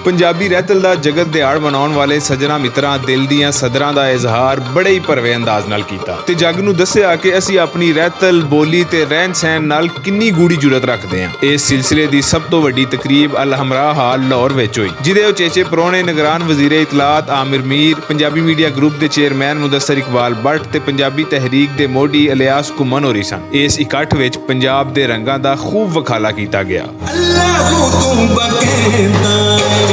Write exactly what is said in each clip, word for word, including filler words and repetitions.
پنجابی رہتل دا جگت دیہاڑ مناون والے سجنا متراں دل دیاں صدراں دا اظہار بڑے ہی پروے انداز نال کیتا تے جگ نوں دسیا کہ اسی اپنی رہتل، بولی تے رہن سہن نال کنی گوڑی جرت رکھدے ہاں۔ اس سلسلے دی سب توں وڈی تقریب الحمراء ہال لاہور وچ ہوئی، جدے اچیچے پرونے نگران وزیر اطلاعات عامر میر، پنجابی میڈیا گروپ دے چیئرمین مدثر اقبال بٹ تے پنجابی تحریک دے موڈی الیاس گھمن ہوری سن۔ اس اکٹھ وچ پنجاب دے رنگاں دا خوب وکھالا کیتا گیا۔ اللہ توں بخشیندا اے،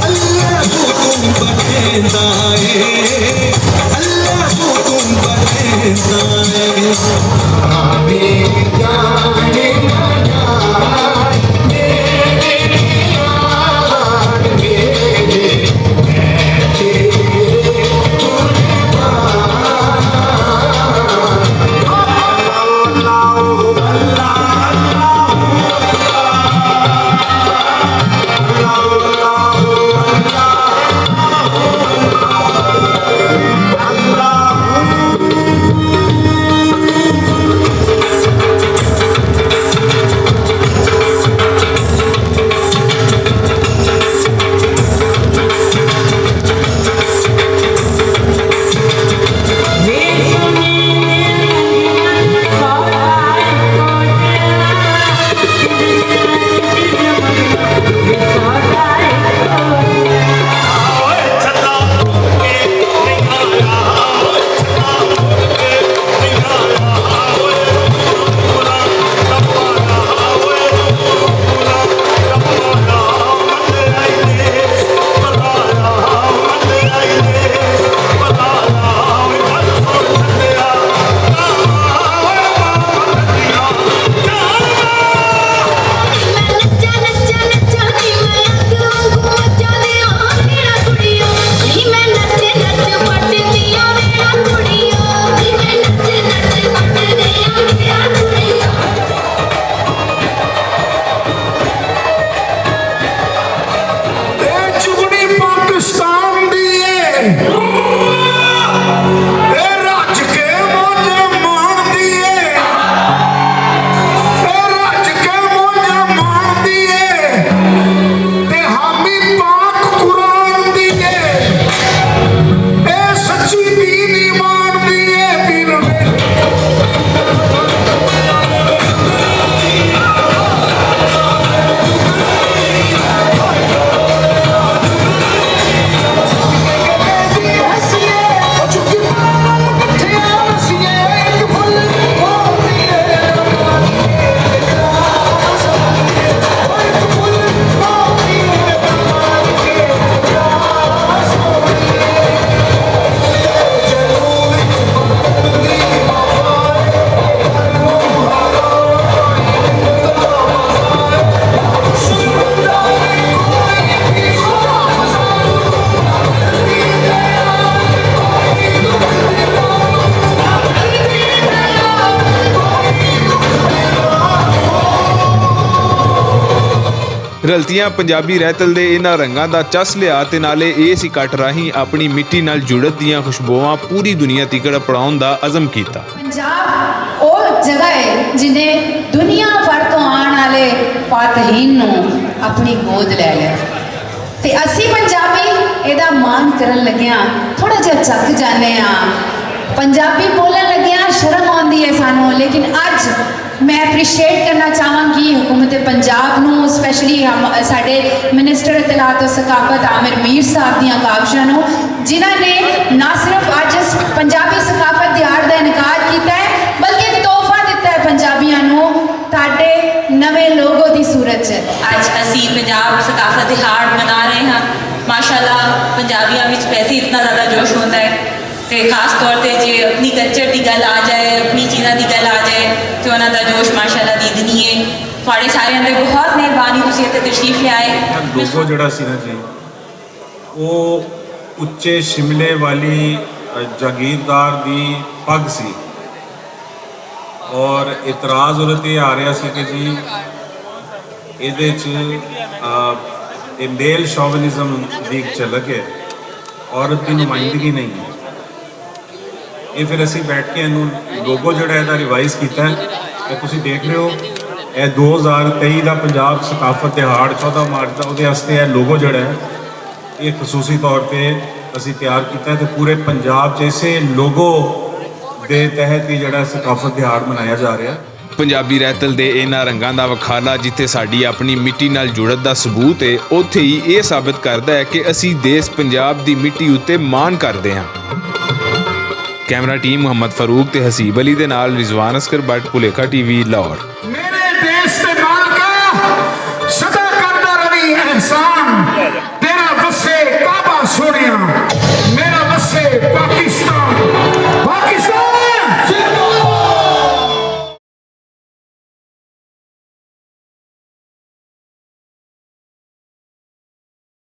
اللہ توں بخشیندا اے، اللہ توں بخشیندا اے۔ اے چگڑی پاکستان دی اے، اے رج کے موجاں مان دی اے، اے رج کے موجاں مان دی اے، تے حامی پاک قرآن دی اے، اے سچی دین ایمان دی اے، پیر میرے۔ رلتیاں پنجابی رہتل دے انہاں رنگاں دا چس لیا تے نالے ایس اکٹھ راہیں اپنی مٹی نال جڑت دیاں خوشبوواں پوری دنیا تیکڑ اپڑاؤن دا عزم کیتا۔ پنجاب او جگہ ہے جنہیں دنیا بھر تو آن والے فاتحین نوں اپنی گود لے لیا۔ تے اسی پنجابی ایہدا مان کرن لگے ہاں، تھوڑا جہا چک جانے ہاں۔ پنجابی بولن لگے ہاں، شرم آندی ہے سانوں، لیکن اج میں اپریشیٹ کرنا چاہواں گی حکومت پنجاب نوں، اسپیشلی ہم ساڈے منسٹر اطلاعات و ثقافت عامر میر صاحب دیاں کاوشاں نوں، جنہاں نے نہ صرف اج اس پنجابی ثقافت دیہاڑ دا انعقاد کیتا ہے، بلکہ ایک تحفہ دتا ہے پنجابیاں نوں۔ تہاڈے نویں لوگو دی صورت چ۔ اج اسی پنجاب ثقافت دیہاڑ منا رہے ہاں۔ ماشاءاللہ، پنجابیاں وچ ویسے اتنا زیادہ جوش ہوندا ہے، تے خاص طور تے جے اپنی کلچر دی گل آ جائے، اپنی چیزاں دی گل آ جائے، تے انہاں دا جوش ماشاءاللہ دی دنی ہے۔ تہاڈے ساریاں دے بہت مہربانی، تسی اتھے تشریف لے آئے۔ لوگو جڑا سی نا جی، او اچے شملے والی، ا، جاگیردار دی پگ سی۔ اور اعتراض عورت یہ آ رہا سی کہ جی، ایدے چ، آ، اے میل شوونزم دی ایک جھلک ہے، عورت دی نمائندگی نہیں ہے۔ یہ پھر اسی بیٹھ کے اینوں لوگو جڑا ہے دا ریوائز کیتا ہے، تے تسی دیکھ رہے ہو اے دو ہزار تئی دا پنجاب ثقافت دہاڑ چودہ مارچ دا، اودے واسطے اے لوگو جڑا ہے، اے خصوصی طور تے اسی تیار کیتا ہے تے پورے پنجاب چ اسے لوگو دے تحت ہی جڑا ثقافت دہاڑ منایا جا رہا ہے۔ پنجابی رہتل دے انہاں رنگاں دا وکھالا، جتھے ساڈی اپنی مٹی نال جڑت دا ثبوت ہے، اوتھے ہی ایہہ ثابت کردا ہے کہ اسی دیس پنجاب دی مٹی اتے مان کردے ہاں۔ کیمرہ ٹیم محمد فاروق تے حسیب علی دے نال رضوان اصغر بٹ، پولیکھا ٹی وی، لاہور۔ میرے دیش کے مالکا،